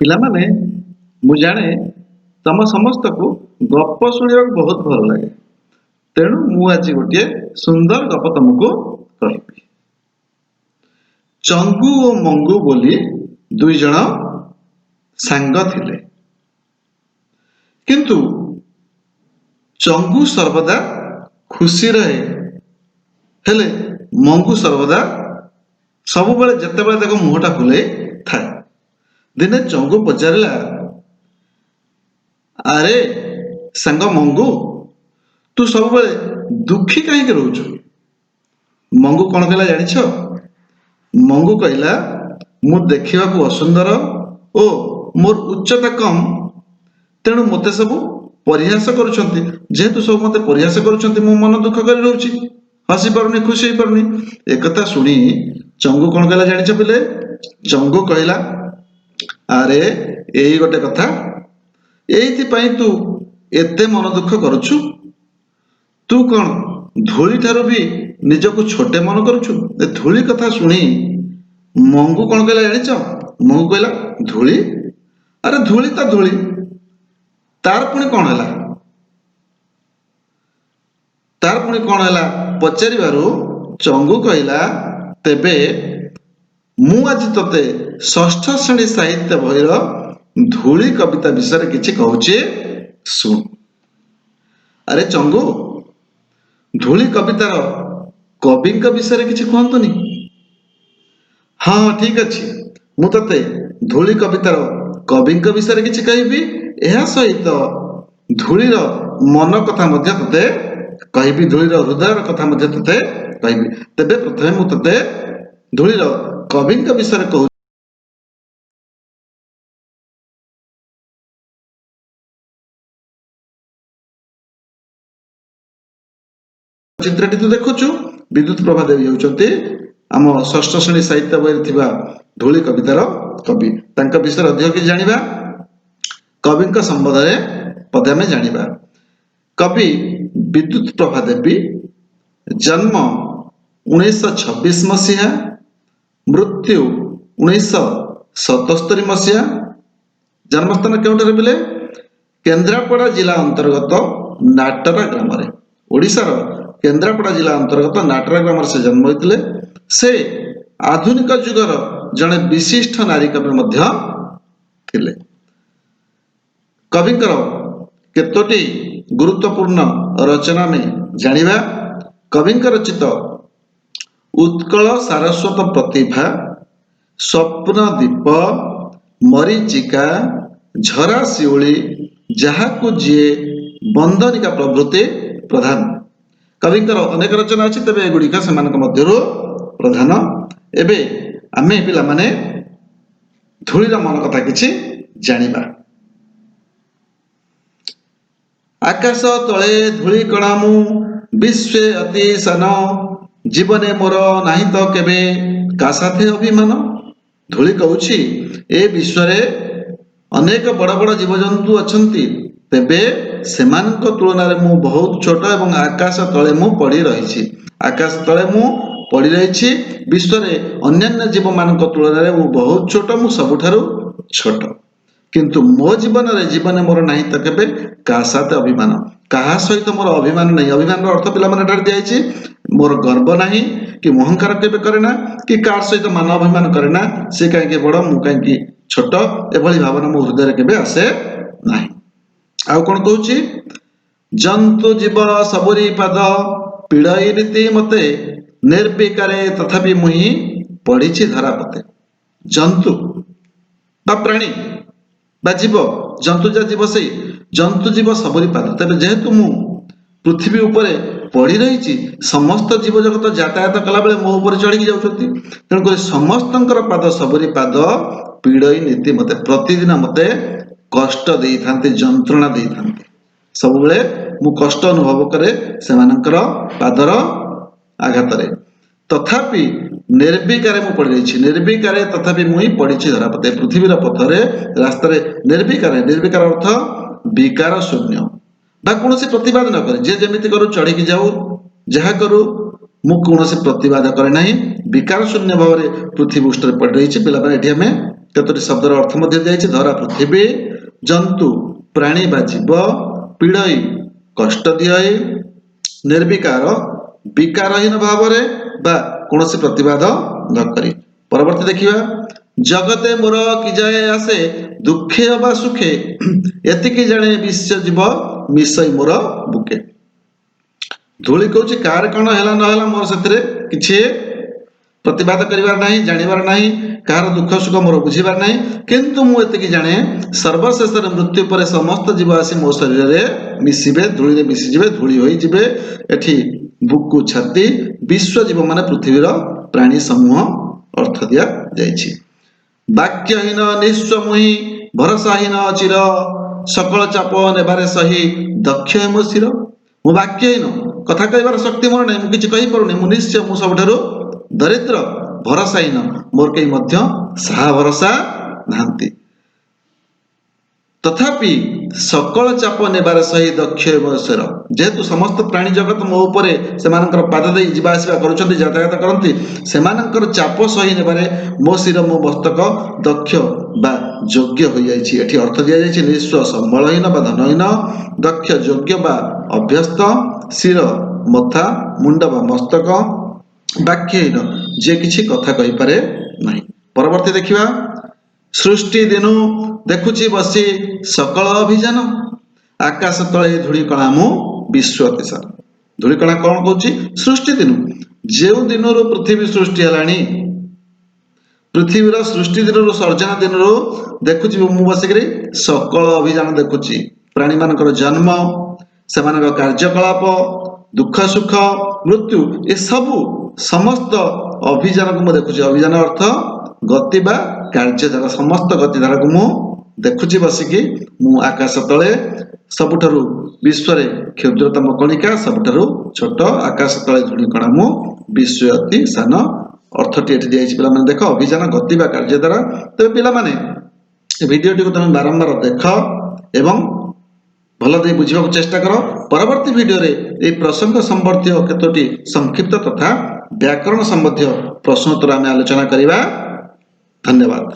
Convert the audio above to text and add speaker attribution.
Speaker 1: ପିଲାମାନେ, ମୁଁ ଜାଣେ ତମ ସମସ୍ତଙ୍କୁ ଗପ ଶୁଣିବାକୁ ବହୁତ ଭଲ ଲାଗେ। ତେଣୁ ମୁଁ ଆଜି ଗୋଟିଏ ସୁନ୍ଦର ଗପ ତମକୁ କହିବି। ଚଙ୍ଗୁ ଓ ମଙ୍ଗୁ ବୋଲି ଦୁଇ ଜଣ ସାଙ୍ଗ ଥିଲେ। କିନ୍ତୁ ଚଙ୍ଗୁ ସର୍ବଦା ଖୁସି ରହେ, ହେଲେ ମଙ୍ଗୁ ସର୍ବଦା ସବୁବେଳେ ଯେତେବେଳେ ତାକୁ ମୁହଁଟା ଫୁଲେଇ ଥାଏ। ଦିନେ ଚଙ୍ଗୁ ପଚାରିଲା, ଆରେ ସାଙ୍ଗ ମଙ୍ଗୁ, ତୁ ସବୁବେଳେ ଦୁଃଖୀ କାହିଁକି ରହୁଛୁ? ମଙ୍ଗୁ କଣ କହିଲା ଜାଣିଛ? ମଙ୍ଗୁ କହିଲା, ମୁଁ ଦେଖିବାକୁ ଅସୁନ୍ଦର ଓ ମୋର ଉଚ୍ଚତା କମ୍, ତେଣୁ ମୋତେ ସବୁ ପରିହାସ କରୁଛନ୍ତି। ଯେହେତୁ ସବୁ ମୋତେ ପରିହାସ କରୁଛନ୍ତି, ମୁଁ ମନ ଦୁଃଖ କରି ରହୁଛି, ହସି ପାରୁନି, ଖୁସି ହେଇପାରୁନି। ଏକଥା ଶୁଣି ଚଙ୍ଗୁ କଣ କହିଲା ଜାଣିଛ ପିଲେ? ଚଙ୍ଗୁ କହିଲା, ଆରେ ଏଇ ଗୋଟେ କଥା, ଏଇଥିପାଇଁ ତୁ ଏତେ ମନ ଦୁଃଖ କରୁଛୁ? ତୁ କଣ ଧୂଳି ଠାରୁ ବି ନିଜକୁ ଛୋଟେ ମନ କରୁଛୁ? ଏ ଧୂଳି କଥା ଶୁଣି ମଙ୍ଗୁ କଣ କହିଲା ଜାଣିଛ? ମଙ୍ଗୁ କହିଲା, ଧୂଳି? ଆରେ ଧୂଳି ତ ଧୂଳି, ତାର ପୁଣି କଣ ହେଲା? ତାର ପୁଣି କଣ ହେଲା ପଚାରିବାରୁ ଚଙ୍ଗୁ କହିଲା, ତେବେ ମୁଁ ଆଜି ତୋତେ ଷଷ୍ଠ ଶ୍ରେଣୀ ସାହିତ୍ୟ ବହିର ଧୂଳି କବିତା ବିଷୟରେ କିଛି କହୁଛି, ଶୁଣ। ଆରେ ଚଙ୍ଗୁ, ଧୂଳି କବିତାର କବିଙ୍କ ବିଷୟରେ କିଛି କୁହନ୍ତୁନି? ହଁ, ଠିକ ଅଛି, ମୁଁ ତୋତେ ଧୂଳି କବିତାର କବିଙ୍କ ବିଷୟରେ କିଛି କହିବି, ଏହା ସହିତ ଧୂଳିର ମନ କଥା ମଧ୍ୟ ତୋତେ କହିବି, ଧୂଳିର ହୃଦୟର କଥା ମଧ୍ୟ ତୋତେ କହିବି। ତେବେ ପ୍ରଥମେ ମୁଁ ତୋତେ ଧୂଳିର କବିଙ୍କ ବିଷୟରେ କହୁଛି। ଚିତ୍ରଟି ତୁ ଦେଖୁଛୁ, ବିଦ୍ୟୁତ ପ୍ରଭା ଦେବୀ ହେଉଛନ୍ତି ଆମ ଷଷ୍ଠ ଶ୍ରେଣୀ ସାହିତ୍ୟ ବହିରେ ଥିବା ଧୂଳି କବିତାର କବି। ତାଙ୍କ ବିଷୟରେ ଅଧିକ କିଛି ଜାଣିବା, କବିଙ୍କ ସମ୍ବନ୍ଧରେ ପଦେ ଆମେ ଜାଣିବା। କବି ବିଦ୍ୟୁତ ପ୍ରଭା ଦେବୀ, ଜନ୍ମ 1926 ମସିହା, ମୃତ୍ୟୁ 1977 ମସିହା। ଜନ୍ମସ୍ଥାନ କେଉଁଠାରେ ପିଲେ? କେନ୍ଦ୍ରାପଡ଼ା ଜିଲ୍ଲା ଅନ୍ତର୍ଗତ ନାଟରା ଗ୍ରାମରେ। ଓଡ଼ିଶାର କେନ୍ଦ୍ରାପଡ଼ା ଜିଲ୍ଲା ଅନ୍ତର୍ଗତ ନାଟରା ଗ୍ରାମରେ ସେ ଜନ୍ମ ହୋଇଥିଲେ। ସେ ଆଧୁନିକ ଯୁଗର ଜଣେ ବିଶିଷ୍ଟ ନାରୀ କବି ମଧ୍ୟ ଥିଲେ। କବିଙ୍କର କେତୋଟି ଗୁରୁତ୍ୱପୂର୍ଣ୍ଣ ରଚନା ଆମେ ଜାଣିବା। କବିଙ୍କ ରଚିତ ଉତ୍କଳ ସାରସ୍ୱତ ପ୍ରତିଭା, ସ୍ୱପ୍ନଦୀପ, ମରୀଚିକା, ଝରା ଶିଉଳି, ଯାହାକୁ ଯିଏ, ବନ୍ଦନିକା ପ୍ରଭୃତି ପ୍ରଧାନ। କବିଙ୍କର ଅନେକ ରଚନା ଅଛି, ତେବେ ଏଗୁଡ଼ିକ ସେମାନଙ୍କ ମଧ୍ୟରୁ ପ୍ରଧାନ। ଏବେ ଆମେ ପିଲାମାନେ ଧୂଳିର ମନ କଥା କିଛି ଜାଣିବା। ଆକାଶ ତଳେ ଧୂଳି କଣା ମୁଁ, ବିଶ୍ୱେ ଅତି ସାନ, ଜୀବନେ ମୋର ନାହିଁ ତ କେବେ କା ସାଥେ ଅଭିମାନ। ଧୂଳି କହୁଛି, ଏ ବିଶ୍ୱରେ ଅନେକ ବଡ଼ ବଡ଼ ଜୀବଜନ୍ତୁ ଅଛନ୍ତି, ତେବେ ସେମାନଙ୍କ ତୁଳନାରେ ମୁଁ ବହୁତ ଛୋଟ ଏବଂ ଆକାଶ ତଳେ ମୁଁ ପଡ଼ି ରହିଛି। ଆକାଶ ତଳେ ମୁଁ ପଡ଼ି ରହିଛି, ବିଶ୍ୱରେ ଅନ୍ୟାନ୍ୟ ଜୀବମାନଙ୍କ ତୁଳନାରେ ମୁଁ ବହୁତ ଛୋଟ, ମୁଁ ସବୁଠାରୁ ଛୋଟ। କିନ୍ତୁ ମୋ ଜୀବନରେ ଜୀବନେ ମୋର ନାହିଁ ତ କେବେ କାହା ସାଥେ ଅଭିମାନ, କାହା ସହିତ ମୋର ଅଭିମାନ ନାହିଁ। ଅଭିମାନର ଅର୍ଥ ପିଲାମାନେ ଏଠାରେ ଦିଆଯାଇଛି, ମୋର ଗର୍ବ ନାହିଁ କି ଅହଙ୍କାର କେବେ କରେ ନା କି କାହା ସହିତ ମାନ ଅଭିମାନ କରେ ନା। ସେ କାହିଁକି ବଡ଼, ମୁଁ କାହିଁକି ଛୋଟ, ଏଭଳି ଭାବନା ମୋ ହୃଦୟରେ କେବେ ଆସେ ନାହିଁ। ଆଉ କଣ କହୁଛି? ଜନ୍ତୁ ଜୀବ ସବୁରି ପାଦ ପୀଡ଼ଇ ନୀତି ମତେ, ନିର୍ବିକାରେ ତଥାପି ମୁହିଁ ପଢିଛି ଧରାପତେ। ଜନ୍ତୁ ବା ପ୍ରାଣୀ ବା ଜୀବ, ଜନ୍ତୁ ଯା ଜୀବ ସେଇ ଜନ୍ତୁ ଜୀବ ସବୁରି ପାଦ। ତେବେ ଯେହେତୁ ମୁଁ ପୃଥିବୀ ଉପରେ ପଡି ରହିଛି, ସମସ୍ତ ଜୀବଜଗତ ଯାତାୟାତ କଲାବେଳେ ମୋ ଉପରେ ଚଢିକି ଯାଉଛନ୍ତି, ତେଣୁକରି ସମସ୍ତଙ୍କର ପାଦ ସବୁରି ପାଦ ପୀଡ଼ଇ ନୀତି ମତେ, ପ୍ରତିଦିନ ମତେ କଷ୍ଟ ଦେଇଥାନ୍ତି, ଯନ୍ତ୍ରଣା ଦେଇଥାନ୍ତି। ସବୁବେଳେ ମୁଁ କଷ୍ଟ ଅନୁଭବ କରେ ସେମାନଙ୍କର ପାଦର ଆଘାତରେ। ତଥାପି ନିର୍ବିକାରେ ମୁଁ ପଡିରହିଛି, ନିର୍ବିକାରେ ତଥାପି ମୁଁ ହିଁ ପଡିଛି ଧରାପତେ। ପୃଥିବୀର ପଥରେ ରାସ୍ତାରେ ନିର୍ବିକାରେ, ନିର୍ବିକାର ଅର୍ଥ ବିକାର ଶୂନ୍ୟ ବା କୌଣସି ପ୍ରତିବାଦ ନ କରେ, ଯିଏ ଯେମିତି କରୁ ଚଢିକି ଯାଉ, ଯାହା କରୁ ମୁଁ କୌଣସି ପ୍ରତିବାଦ କରେ ନାହିଁ, ବିକାର ଶୂନ୍ୟ ଭାବରେ ପୃଥିବୀ ପୃଷ୍ଠରେ ପଡ଼ି ରହିଛି। ପିଲାମାନେ, ଏଠି ଆମେ କେତୋଟି ଶବ୍ଦର ଅର୍ଥ ମଧ୍ୟ ଦିଆଯାଇଛି। ଧରା ପୃଥିବୀ, ଜନ୍ତୁ ପ୍ରାଣୀ ବା ଜୀବ, ପୀଡ଼ଇ କଷ୍ଟ ଦିଅଇ, ନିର୍ବିକାର ବିକାରହୀନ ଭାବରେ ବା କୌଣସି ପ୍ରତିବାଦ ନ କରି। ପରବର୍ତ୍ତୀ ଦେଖିବା। ଜଗତେ ମୋର କି ଯାଏ ଆସେ ଦୁଃଖେ ଅବା ସୁଖେ, ଏତିକି ଜାଣେ ବିଶ୍ୱ ଜୀବ ମିଶଇ ମୋର ବୁକେ। ଧୂଳି କହୁଛି, କାହାର କଣ ହେଲା ନହେଲା ମୋର ସେଥିରେ କିଛି ପ୍ରତିବାଦ କରିବାର ନାହିଁ, ଜାଣିବାର ନାହିଁ, କାହାର ଦୁଃଖ ସୁଖ ମୋର ବୁଝିବାର ନାହିଁ। କିନ୍ତୁ ମୁଁ ଏତିକି ଜାଣେ, ସର୍ବଶେଷରେ ମୃତ୍ୟୁ ପରେ ସମସ୍ତ ଜୀବ ଆସି ମୋ ଶରୀରରେ ମିଶିବେ, ଧୂଳିରେ ମିଶିଯିବେ, ଧୂଳି ହୋଇଯିବେ। ଏଠି ବୁକୁ ଛାତି, ବିଶ୍ୱ ଜୀବ ମାନେ ପୃଥିବୀର ପ୍ରାଣୀ ସମୂହ ଅର୍ଥ ଦିଆଯାଇଛି। ବାକ୍ୟହୀନ ନିଃସ୍ୱ ମୁହିଁ ଭରସାହୀନ ଚିର, ସକଳ ଚାପ ନେବାରେ ସହି ଦକ୍ଷ ହେ ମୋ ଶିର। ମୁଁ ବାକ୍ୟହୀନ, କଥା କହିବାର ଶକ୍ତି ମୋର ନାହିଁ, ମୁଁ କିଛି କହିପାରୁନି। ମୁଁ ନିଶ୍ଚୟ, ମୁଁ ସବୁଠାରୁ ଦରିଦ୍ର, ଭରସାହୀନ, ମୋର କେହି ମଧ୍ୟ ସାହା ଭରସା ନାହାନ୍ତି। ତଥାପି ସକଳ ଚାପ ନେବାରେ ସହି ଦକ୍ଷ ଏବଂ ଶିର। ଯେହେତୁ ସମସ୍ତ ପ୍ରାଣୀ ଜଗତ ମୋ ଉପରେ ସେମାନଙ୍କର ପାଦ ଦେଇ ଯିବା ଆସିବା କରୁଛନ୍ତି, ଯାତାୟାତ କରନ୍ତି, ସେମାନଙ୍କର ଚାପ ସହି ନେବାରେ ମୋ ଶିର, ମୋ ମସ୍ତକ ଦକ୍ଷ ବା ଯୋଗ୍ୟ ହୋଇଯାଇଛି। ଏଠି ଅର୍ଥ ଦିଆଯାଇଛି ନିଃସ୍ୱ ସମ୍ବଳହୀନ ବା ଧନହୀନ, ଦକ୍ଷ ଯୋଗ୍ୟ ବା ଅଭ୍ୟସ୍ତ, ଶିର ମଥା, ମୁଣ୍ଡ ବା ମସ୍ତକ, ବାକ୍ୟହୀନ ଯିଏ କିଛି କଥା କହିପାରେ ନାହିଁ। ପରବର୍ତ୍ତୀ ଦେଖିବା। ସୃଷ୍ଟି ଦିନୁ ଦେଖୁଛି ବସି ସକଳ ଅଭିଯାନ, ଆକାଶ ତଳେ ଧୂଳିକଣା ମୁଁ ବିଶ୍ୱ ଅତି ସାନ। ଧୂଳିକଣା କଣ କହୁଛି? ସୃଷ୍ଟି ଦିନୁ, ଯେଉଁ ଦିନରୁ ପୃଥିବୀ ସୃଷ୍ଟି ହେଲାଣି, ପୃଥିବୀର ସୃଷ୍ଟି ଦିନରୁ, ସର୍ଜନା ଦିନରୁ ଦେଖୁଛି ମୁଁ ବସିକିରି ସକଳ ଅଭିଯାନ ଦେଖୁଛି। ପ୍ରାଣୀମାନଙ୍କର ଜନ୍ମ, ସେମାନଙ୍କ କାର୍ଯ୍ୟକଳାପ, ଦୁଃଖ ସୁଖ, ମୃତ୍ୟୁ, ଏସବୁ ସମସ୍ତ ଅଭିଯାନକୁ ମୁଁ ଦେଖୁଛି। ଅଭିଯାନ ଅର୍ଥ ଗତି ବା କାର୍ଯ୍ୟଧାରା। ସମସ୍ତ ଗତିଧାରାକୁ ମୁଁ ଦେଖୁଛି ବସିକି। ମୁଁ ଆକାଶ ତଳେ ସବୁଠାରୁ ବିଶ୍ୱରେ କ୍ଷୁଦ୍ରତମ କଣିକା, ସବୁଠାରୁ ଛୋଟ। ଆକାଶ ତଳେ ଧୂଳିକଣା ମୁଁ ବିଶ୍ୱ ଅତି ସାନ। ଅର୍ଥଟି ଏଠି ଦିଆଯାଇଛି ପିଲାମାନେ ଦେଖ, ଅଭିଯାନ ଗତି ବା କାର୍ଯ୍ୟଧାରା। ତେବେ ପିଲାମାନେ, ଏ ଭିଡ଼ିଓଟିକୁ ତମେ ବାରମ୍ବାର ଦେଖ ଏବଂ ଭଲ ଦେଇ ବୁଝିବାକୁ ଚେଷ୍ଟା କର। ପରବର୍ତ୍ତୀ ଭିଡ଼ିଓରେ ଏହି ପ୍ରସଙ୍ଗ ସମ୍ବନ୍ଧୀୟ କେତୋଟି ସଂକ୍ଷିପ୍ତ ତଥା ବ୍ୟାକରଣ ସମ୍ବନ୍ଧୀୟ ପ୍ରଶ୍ନୋତ୍ତର ଆମେ ଆଲୋଚନା କରିବା। ଧନ୍ୟବାଦ।